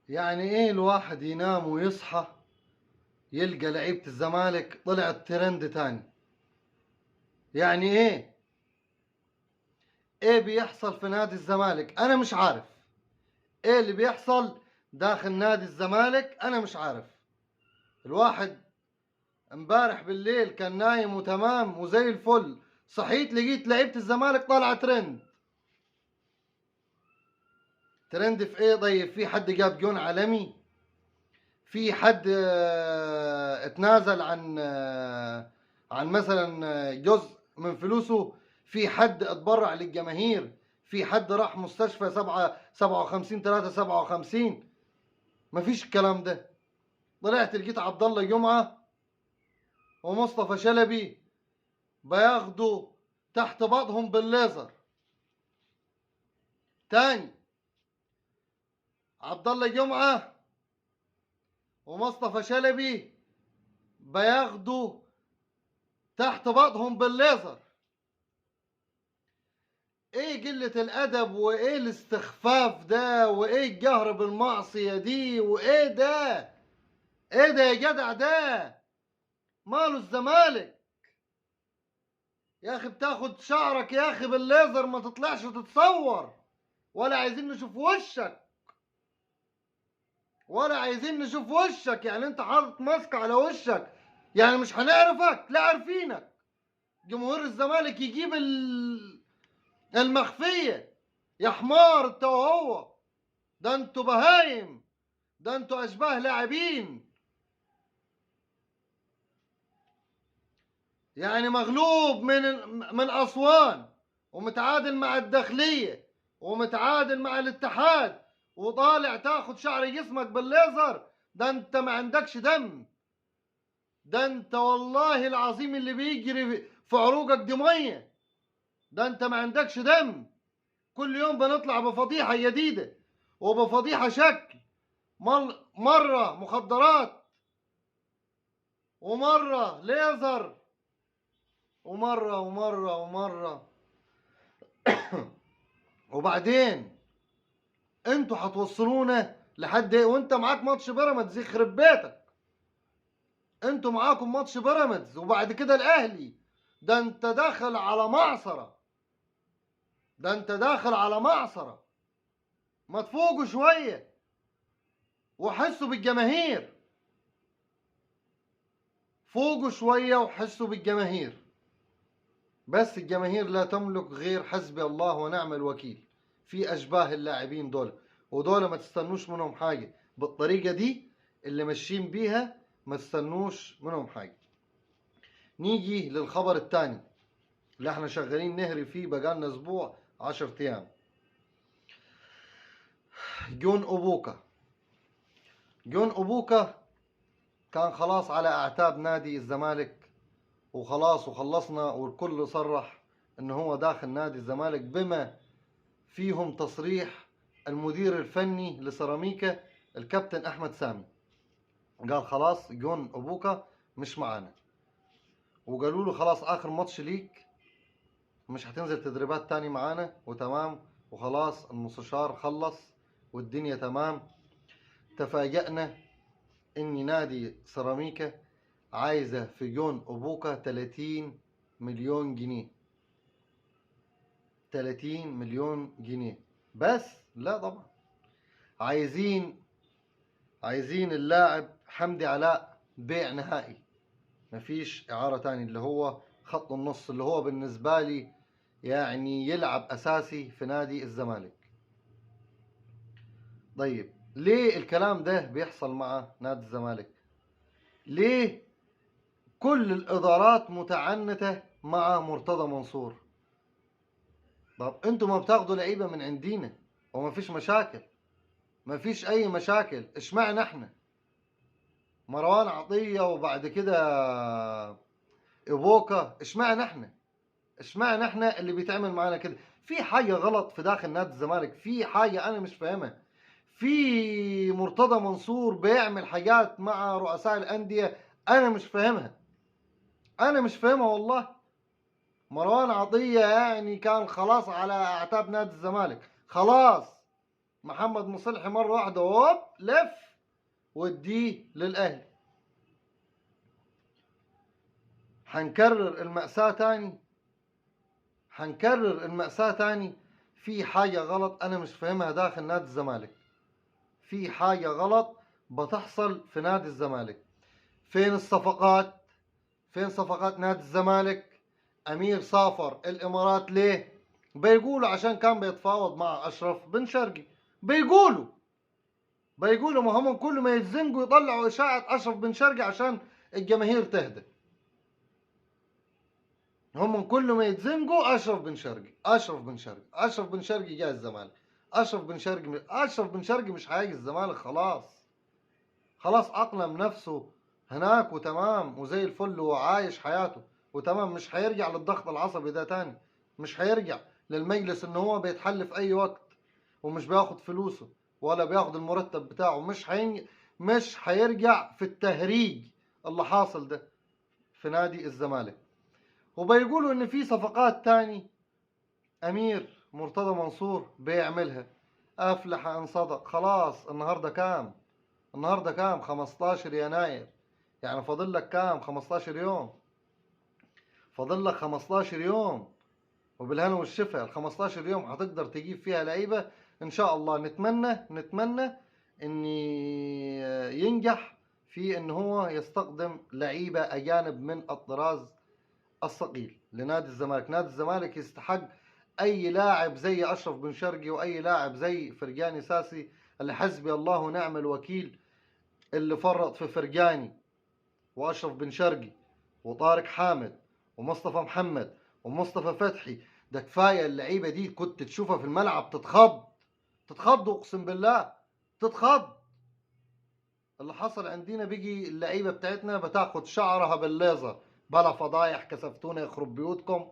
يعني ايه الواحد ينام ويصحى يلقى لعيبة الزمالك طلعت ترند تاني؟ يعني ايه؟ ايه بيحصل في نادي الزمالك؟ انا مش عارف ايه اللي بيحصل داخل نادي الزمالك، انا مش عارف. الواحد امبارح بالليل كان نايم وتمام وزي الفل، صحيت لقيت لعيبة الزمالك طالعة ترند. ترند في ايه؟ طيب في حد جاب جون عالمي؟ في حد اتنازل عن مثلا جزء من فلوسه؟ في حد اتبرع للجماهير؟ في حد راح مستشفى 7 57 3 57؟ مفيش الكلام ده. طلعت لقيت عبد الله جمعة ومصطفى شلبي بياخدوا تحت بعضهم بالليزر. تاني عبد الله جمعة ومصطفى شلبي بياخدوا تحت بعضهم بالليزر. ايه قلة الادب وايه الاستخفاف ده وايه الجهر بالمعصية دي وايه ده؟ ايه ده يا جدع؟ ده ماله الزمالك يا اخي؟ بتاخد شعرك يا اخي بالليزر، ما تطلعش تتصور، ولا عايزين نشوف وشك، ولا عايزين نشوف وشك. يعني انت حاطط ماسك على وشك، يعني مش هنعرفك؟ لا عارفينك. جمهور الزمالك يجيب المخفية يا حمار انت وهو. ده انتوا بهايم، ده انتوا اشباه لاعبين. يعني مغلوب من اسوان، ومتعادل مع الداخلية، ومتعادل مع الاتحاد، وطالع تاخد شعر جسمك بالليزر. ده انت ما عندكش دم، ده انت والله العظيم اللي بيجري في عروقك دي ميه، ده انت ما عندكش دم. كل يوم بنطلع بفضيحة جديدة وبفضيحة شكل، مرة مخدرات، ومرة ليزر، ومرة ومرة ومرة. وبعدين انتوا هتوصلونا لحد ايه؟ وانت معاك ماتش بيراميدز يخرب بيتك، انتوا معاكم ماتش بيراميدز وبعد كده الاهلي. ده انت داخل على معصرة، ده انت داخل على معصرة. ما تفوقوا شوية وحسوا بالجماهير، فوقوا شوية وحسوا بالجماهير. بس الجماهير لا تملك غير حسبي الله ونعم الوكيل في أشباه اللاعبين دول، ودول ما تستنوش منهم حاجة بالطريقة دي اللي ماشيين بيها، ما تستنوش منهم حاجة. نيجي للخبر الثاني اللي احنا شغالين نهري فيه بقالنا اسبوع 10 ايام. جون اوبوكا. جون اوبوكا كان خلاص على اعتاب نادي الزمالك، وخلاص وخلصنا، والكل صرح ان هو داخل نادي الزمالك، بما فيهم تصريح المدير الفني لسيراميكا الكابتن احمد سامي. قال خلاص جون اوبوكا مش معانا، وقالوا له خلاص اخر ماتش ليك، مش هتنزل تدريبات تاني معانا، وتمام وخلاص المستشار خلص والدنيا تمام. تفاجأنا ان نادي سيراميكا عايزة في جون اوبوكا 30 مليون جنيه. 30 مليون جنيه بس؟ لا طبعا، عايزين اللاعب حمدي علاء بيع نهائي، مفيش إعارة تاني، اللي هو خط النص اللي هو بالنسبة لي يعني يلعب أساسي في نادي الزمالك. طيب ليه الكلام ده بيحصل مع نادي الزمالك؟ ليه كل الإدارات متعنتة مع مرتضى منصور؟ طب انتوا ما بتاخدوا لعيبة من عندينا وما فيش مشاكل، ما فيش أي مشاكل، اشمعنا احنا؟ مروان عطية وبعد كده إيبوكا، اشمعنا احنا؟ اشمعنا احنا اللي بيتعمل معانا كده؟ في حاجة غلط في داخل نادي الزمالك، في حاجة أنا مش فاهمها. في مرتضى منصور بيعمل حاجات مع رؤساء الأندية أنا مش فاهمها، أنا مش فاهمها والله. مروان عطية يعني كان خلاص على أعتاب نادي الزمالك، خلاص محمد مصلحي مرة واحدة هوب لف واديه للاهلي. هنكرر المأساة تاني، هنكرر المأساة تاني. في حاجة غلط أنا مش فاهمها داخل نادي الزمالك، في حاجة غلط بتحصل في نادي الزمالك. فين الصفقات؟ فين صفقات نادي الزمالك؟ أمير سافر الإمارات ليه؟ بيقولوا عشان كان بيتفاوض مع أشرف بن شرقي. بيقولوا ما هم كل ما يتزنقوا يطلعوا إشاعة أشرف بن شرقي عشان الجماهير تهدى. هم كل ما يتزنقوا أشرف بن شرقي، أشرف بن شرقي، أشرف بن شرقي جاي الزمالك، أشرف بن شرقي، أشرف بن شرقي مش هيجي الزمالك خلاص. خلاص أقلم نفسه هناك وتمام وزي الفل وعايش حياته وتمام، مش هيرجع للضغط العصبي ده تاني، مش هيرجع للمجلس ان هو بيتحل في اي وقت ومش بياخد فلوسه ولا بياخد المرتب بتاعه، مش هيرجع في التهريج اللي حاصل ده في نادي الزمالك. وبيقولوا ان في صفقات تاني امير مرتضى منصور بيعملها. افلح ان صدق. خلاص النهارده كام؟ النهارده كام؟ 15 يناير، يعني فاضل لك كام؟ 15 يوم، فاضل لك 15 يوم وبالهنا والشفا. ال 15 يوم هتقدر تجيب فيها لعيبة ان شاء الله. نتمنى ان ينجح في ان هو يستقدم لعيبة اجانب من الطراز الثقيل لنادي الزمالك. نادي الزمالك يستحق اي لاعب زي اشرف بن شرقي واي لاعب زي فرجاني ساسي، اللي حسبي الله ونعم الوكيل اللي فرط في فرجاني واشرف بن شرقي وطارق حامد ومصطفى محمد ومصطفى فتحي. ده كفاية اللعيبة دي كنت تشوفها في الملعب تتخض، تتخض اقسم بالله تتخض. اللي حصل عندنا بيجي اللعيبة بتاعتنا بتاخد شعرها بالليزر، بلا فضايح كسفتونا يخرب بيوتكم.